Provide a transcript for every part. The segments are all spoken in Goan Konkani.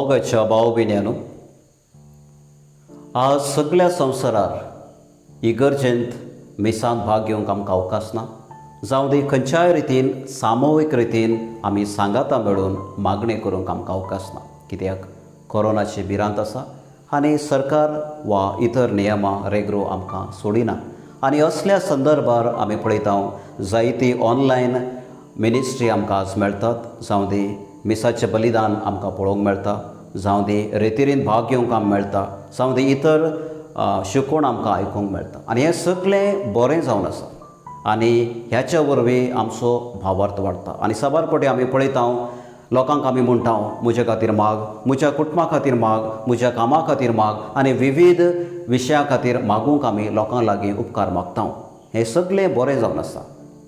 मोगाच्या भाव भयण्यांनो, आज सगळ्या संवसारार इगर्जेंत मिसांत भाग घेवंक आमकां अवकाश ना. जावं दी खंयच्याय रितीन सामुहीक रितीन आमी सांगाता मेळून मागणें करूंक आमकां अवकाश ना, कित्याक कोरोनाची भिरांत आसा आनी सरकार वा इतर नियमां रेग्रो आमकां सोडिना. आनी असल्या संदर्भार आमी पळयता जायती ऑनलायन मिनिस्ट्री आमकां आज मेळटात. जावं दी मिसाचें बलिदान आमकां पळोवंक मेळटा, जावं दी रेतिरीन भाग घेवंक आमकां मेळटा, जावं दी इतर शिकवण आमकां आयकूंक मेळटा. आनी हें सगळें बरें जावन आसा आनी ह्याच्या वरवीं आमचो भावार्थ वाडटा. आनी साबार फावटी आमी पळयता लोकांक आमी म्हणटा, म्हज्या खातीर माग, म्हज्या कुटुंबा खातीर माग, म्हज्या कामा खातीर माग, आनी विविध विशया खातीर मागूंक आमी लोकां लागीं उपकार मागता. हें सगळें बरें जावन आसा,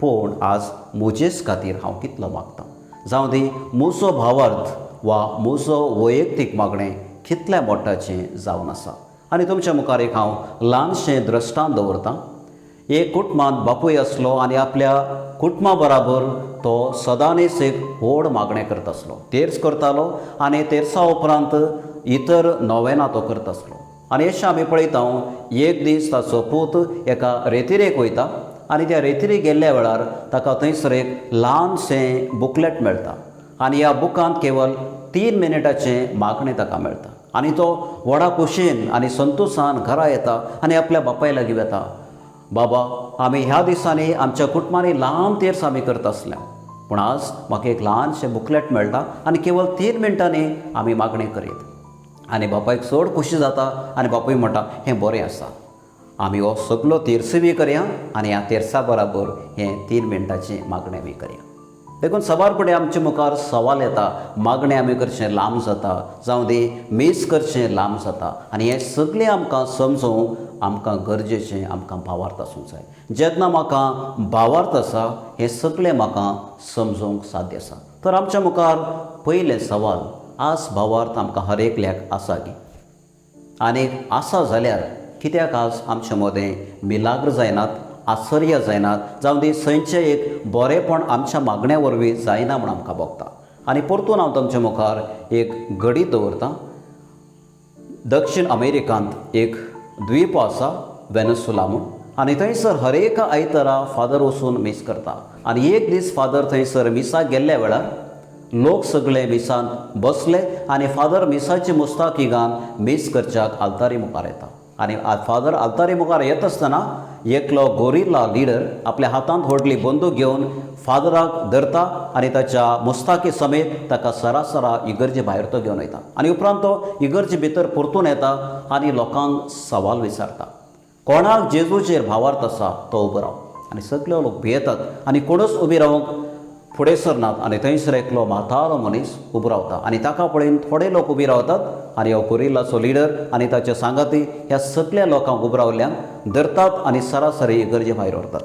पूण आज म्हजेच खातीर हांव कितलो मागता? जावं दी म्हजो भावार्थ वा म्हजो वैयक्तीक मागणें कितल्या मोठाचें जावन आसा? आनी तुमच्या मुखार एक हांव ल्हानशें दृश्टांत दवरतां. एक कुटुंबांत बापूय आसलो आनी आपल्या कुटुंबा बराबर तो सदांच एक व्हड मागणें करता आसलो. तेर्स करतालो आनी तेर्सा उपरांत इतर नोवेनां तो करता आसलो. आनी अशें आमी पळयता, एक दीस ताचो पूत एका रेतिरेक वयता आनी त्या रेतिरेक गेल्ल्या वेळार ताका थंयसर एक ल्हानशें बुकलेट मेळटा आनी ह्या बुकांत केवल 3 मिनटाचें मागणें ताका मेळटा. आनी तो व्हडा खोशयेन आनी संतोशान घरा येता आनी आपल्या बापाय लागीं वता. बाबा, आमी ह्या दिसांनी आमच्या कुटुंबांनी ल्हान तेर्स आमी करता आसल्या, पूण आज म्हाका एक ल्हानशें बुकलेट मेळटा आनी केवल 3 मिनटांनी आमी मागणें करीत. आनी बापायक चड खोशी जाता आनी बापूय म्हणटा, हें बरें आसा, आमी हो सगलो तेर्सूय बी करया आनी ह्या तेर्सा बराबर हें 3 मिनटाचें मागणें बी करया. देखून साबार फुडें आमचे मुखार सवाल येता, मागणें आमी करचें लांब जाता, जावं दी मीस करचें लांब जाता. आनी हें सगळें आमकां समजूंक आमकां गरजेचें आमकां भावार्थ आसूंक जाय. जेन्ना म्हाका भावार्थ आसा हें सगळें म्हाका समजूंक साध्य आसा. तर आमच्या मुखार पयलें सवाल, आज भावार्थ आमकां हर एकल्याक आसा गी? आनी आसा जाल्यार कित्याक आज आमच्या मदें मिलाग्र जायनात, आश्चर्य जायनात, जावं दी खंयचें एक बरेंपण आमच्या मागण्या वरवीं जायना म्हूण आमकां भोगता? आनी परतून हांव तुमच्या मुखार एक घडी दवरतां. दक्षिण अमेरिकांत एक द्वीप आसा वेनेसुला म्हूण, आनी थंयसर हर एका आयतारा फादर वचून मीस करता. आनी एक दीस फादर थंयसर मिसाक गेल्ल्या वेळार लोक सगळे मिसांत बसले आनी फादर मिसाची मुस्ताकी घालून मीस करच्याक आल्तारी मुखार येता. आनी फादर आल्तारी मुखार येत आसतना एकलो गोरिल्ला लिडर आपल्या हातांत व्हडली बंदूक घेवन फादराक धरता आनी ताच्या मुस्ताकी समेत ताका सरासरा इगर्जे भायर तो घेवन वयता. आनी उपरांत तो इगर्जे भितर परतून येता आनी लोकांक सवाल विचारता, कोणाक जेजूचेर भावार्थ आसा तो उबो राव. आनी सगळे लोक भियेतात आनी कोणूच उबी रावंक फुडें सरनात. आनी थंयसर एकलो म्हातारो मनीस उबो रावता आनी ताका पळयन थोडे लोक उबी रावतात आनी हो गोरिल्लाचो लिडर आनी ताचे सांगाती ह्या सगल्या लोकांक उबो रावल्ल्यांक धरतात आनी सरासरी इगर्जे भायर व्हरतात.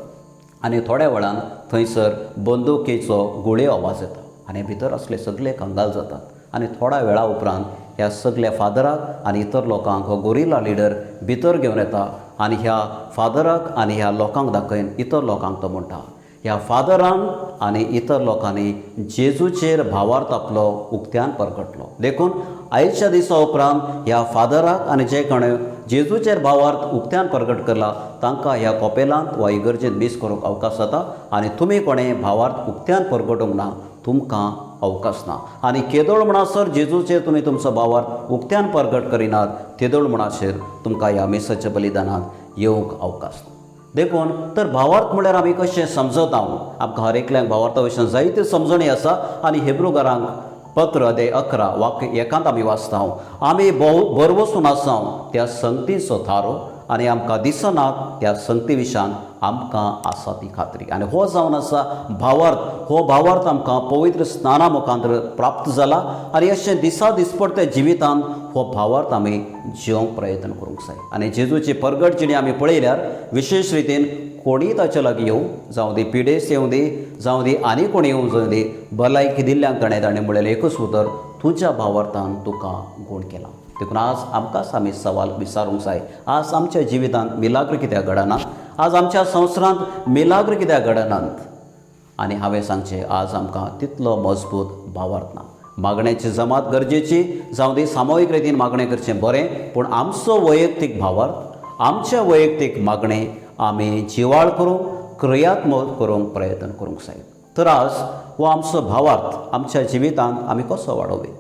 आनी थोड्या वेळान थंयसर बंदुकेचो गुळयो आवाज येता आनी भितर आसले सगळे कंगाल जातात. आनी थोड्या वेळा उपरांत ह्या सगल्या फादराक आनी इतर लोकांक हो गोरिल्ला लिडर भितर घेवन येता आनी ह्या फादराक आनी ह्या लोकांक दाखयन इतर लोकांक तो म्हणटा, ह्या फादरान आनी इतर लोकांनी जेजूचेर भावार्थ आपलो उक्त्यान परगटलो. देखून आयच्या दिसा उपरांत ह्या फादराक आनी जे कोणें जेजूचेर भावार्थ उक्त्यान परगट करला तांकां ह्या कॉपेलांत वा इगर्जेंत मीस करूंक अवकाश जाता आनी तुमी कोणें भावार्थ उक्त्यान परगटूंक ना तुमकां अवकाश ना. आनी केदोळ म्हणसर जेजूचेर तुमी तुमचो भावार्थ उक्त्यान परगट करिनात तेदोळ म्हणसर तुमकां ह्या मिसाच्या बलिदानांत येवंक अवकाश ना. देखून तर भावार्थ म्हळ्यार आमी कशें समजता? आमकां हर एकल्याक भावार्था विशीं जायती समजणी आसा. आनी हेब्रुगारांक पत्र अध्याय 11 वाक्य 1 आमी वाचता, आमी भरवसून आसा त्या संगतीचो थारो आनी आमकां दिसनात त्या संगती विशयान आमकां आसा ती खात्री. आनी हो जावन आसा भावार्थ. हो भावार्थ आमकां पवित्र स्नाना मुखांतर प्राप्त जाला आनी अशें दिसा दिसपडत्या जिवितांत हो भावार्थ आमी जिवंक प्रयत्न करूंक जाय. आनी जेजूची परगट जिणी आमी पळयल्यार विशेश रितीन कोणीय ताच्या लागीं येवं, जावं दी पिडेस्त येवं दी, जावं दी आनी कोणी येवं जावं दी, भलायकी दिल्ल्यांक ताणें म्हणलेलें एकूच उतर, तुज्या भावार्थान तुका गूण केला. देखून आज आमकांच आमी सवाल विचारूंक जाय, आज आमच्या जिवितांत मिलाग्र कित्याक घडना, आज आमच्या संवसारांत मिलाग्र कित्याक घडनात? आनी हांवें सांगचें, आज आमकां तितलो मजबूत भावार्थ ना. मागण्याची जमात गरजेची जावं दी, सामुहीक रितीन मागणें करचें बरें, पूण आमचो वैयक्तीक भावार्थ, आमचें वैयक्तीक मागणें आमी जिवाळ करूंक, क्रियात्मक करूंक प्रयत्न करूंक जाय. तर आज हो आमचो भावार्थ आमच्या जिवितांत आमी कसो वाडोवया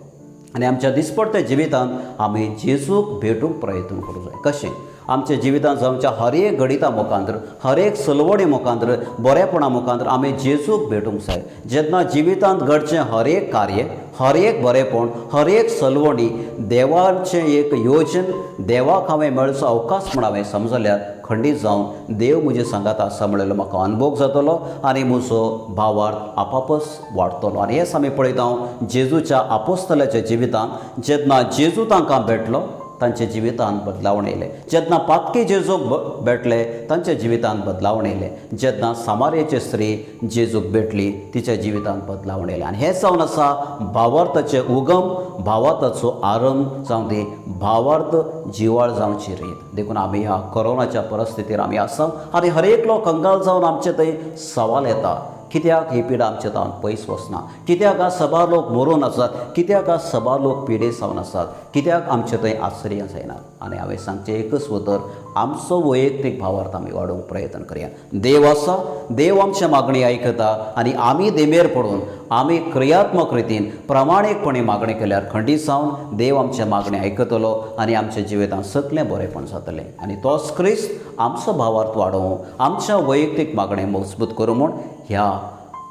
आनी आमच्या दिसपडत्या जिवितांत आमी जेजूक भेटूंक प्रयत्न करूंक जाय? कशें? आमच्या जिवितांत जावच्या हर एक घडिता मुखांतर, हर एक सलवणी मुखांतर, बरेपणा मुखांतर आमी जेजूक भेटूंक जाय. जेन्ना जिवितांत घडचें हर एक कार्य, हर एक बरेपण, हर एक सलवणी देवाचें एक योजन, देवाक हांवें मेळचो अवकाश म्हूण हांवें समजल्यार खंडीत जावन देव म्हजे सांगात आसा म्हणलेलो म्हाका अनुभव जातलो आनी म्हजो भावार्थ आपापच वाडटलो. आनी हेंच आमी पळयता जेजूच्या आपोस्तलाच्या जिवितांत. जेन्ना जेजू तांकां भेटलो, तांच्या जिवितांत बदलावण येयलें. जेन्ना पातकी जेजूक भेटले, तांच्या जिवितांत बदलावण येयलें. जेन्ना सामारेची स्त्री जेजूक भेटली, तिच्या जिवितांत बदलावण येयलें. आनी हें जावन आसा भावार्थाचें उगम, भावार्थाचो आरंभ, जावं ती भावार्थ जिवाळ जावची रीत. देखून आमी ह्या कोरोनाच्या परिस्थितीर आमी आसा आनी हर एकलो कंगाल जावन आमचे थंय सवाल येता, कित्याक ही पिडा आमच्या तावन पयस वचना? कित्याक आज सबार लोक मरून आसात? कित्याक आज सबार लोक पिडे जावन आसात? कित्याक आमचे थंय आश्चर्य जायना? आनी हांवें सांगचें एकच उतर, आमचो वैयक्तीक भावार्थ आमी वाडोवंक प्रयत्न करया. देव आसा, देव आमच्या मागणी आयकता आनी आमी देमेर पडून आमी क्रियात्मक रितीन प्रामाणीकपणे मागणी केल्यार खंडीत जावन देव आमचे मागणी आयकतलो आनी आमच्या जिवितांत सगळें बरेंपण जातलें. आनी तोच क्रिस्त आमचो भावार्थ वाडोवं, आमच्या वैयक्तीक मागणें मजबूत करूं म्हूण ह्या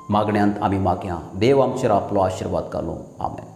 मागण्यांत आमी मागया. देव आमचेर आपलो आशिर्वाद घालूं. आमेन.